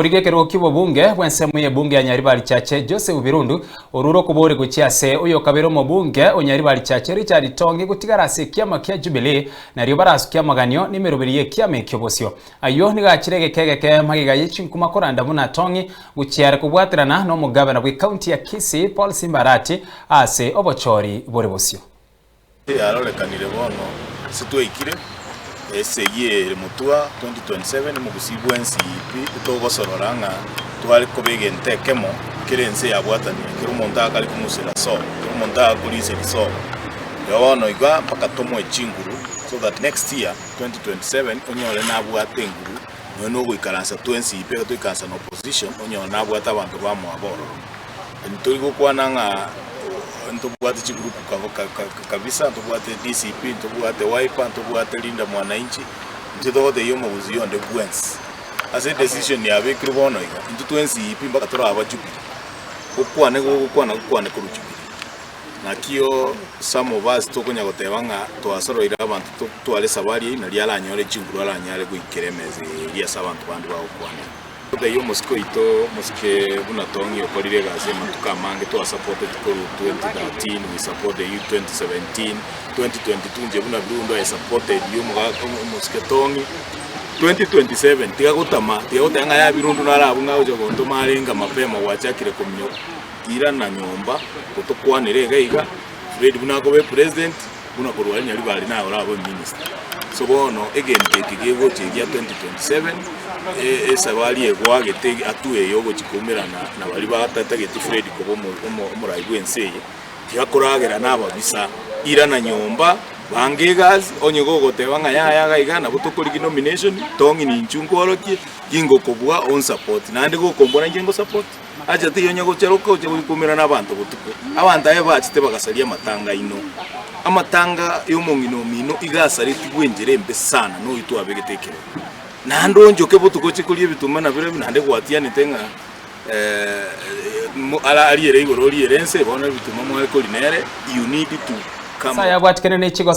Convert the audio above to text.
Korigia ekerogo ki'obobunge bw'ensemo y'ebunge ya Nyaribari Chache Joseph Birundu orure okoboria gochia ase oyokabere omobunge o Nyaribari Chache Richard Tongi gotigara ase ekiama kia Jubilee nario barasukie amaganio nemeroberi y'ekiama ekio bosio. Ayio nigo achire egeka egeke magega ye chinkuma koranda buna Tongi gochia are kobwaterana nomogabana bw'ecounty ya Kisii Paul Simba Arati ase obochori bore bosio. Yarorekanire bono ase twaikire, esegi ere motwa 2027 omogusii bwensi pi togosorora ng'a tware koba egento ekemo kera ense yabwatanire, kera omonto akare kong'usera sobo, kera omonto agakoriseria sobo. Igo bono iga mpaka tomoe chinguru so that next year 2027 onyore nabwate enguru nonya na ogoikaransa twensi pi ekero twaikaransa na opposition onyore nabwate abanto bamwabo ororo. Ntori gokwana ng'a ntobwate chigroup kabisa, ntobwate DCP, ntobwate Wiper, ntobwate Linda Mwananchi, intwe togotebia omogusii onde bwensi ase edecision yabekirwe bono iga, intwe twensi pi mpaka toraba Jubilee, gokwana igo gokwana gokwane korwa Jubilee. Nakio some of us tokonya goteba ng'a twasoroire abanto totware esabari eyio nario aranyore chinguru aranyare goikera emesa eria ase abanto bande bagokwanera. Totebie omosike oito, omosike buna Tong'i okorire egasi amatuko amange twasapoteti korwa 2013, we supported you 2017, 2022 inche buna Birundu I supported you omogaka omosike Tong'i, 2027 tiga gotama, tiga goteba ng'a yaya Birundu naro abwo ng'a ogocha gontoma arenge mapema gwachakire kominyoka, irana nyomba gotokwanere iga iga, Fred buna akoba epresident, buna korwa aria Nyaribari naye orabe ominister. So bono egento eke gegocha egia 2027 e- esabari egoagete hatua eye ogochi koumerana na baria batatageti Fred koba omo- omo- omorai bwense eye, tiga koragera na ababisa, irana nyomba, banga egasi, onye gogoteba ng'a yaya iga iga nabo tokorigia nomination, tong'ina inchu nkworokie, gingokobua onsupport, naende gokombora inche ngosupport. Acha teiyo onye gocharoka oche goikumera nabanto botuko. Abanto aye bachete bagasaria amatanga aino. Amatanga y'omong'ina omino iga asaretigwe enchera embe sana noyo twabegete ekerogo. Naende onchoke botuko oche koria ebituma na birobio naende gwatianete ng'a ara ariere igoro oriere ense bono ebituma mware koria nere you need to come. Isaya abwatikane ne chigoso.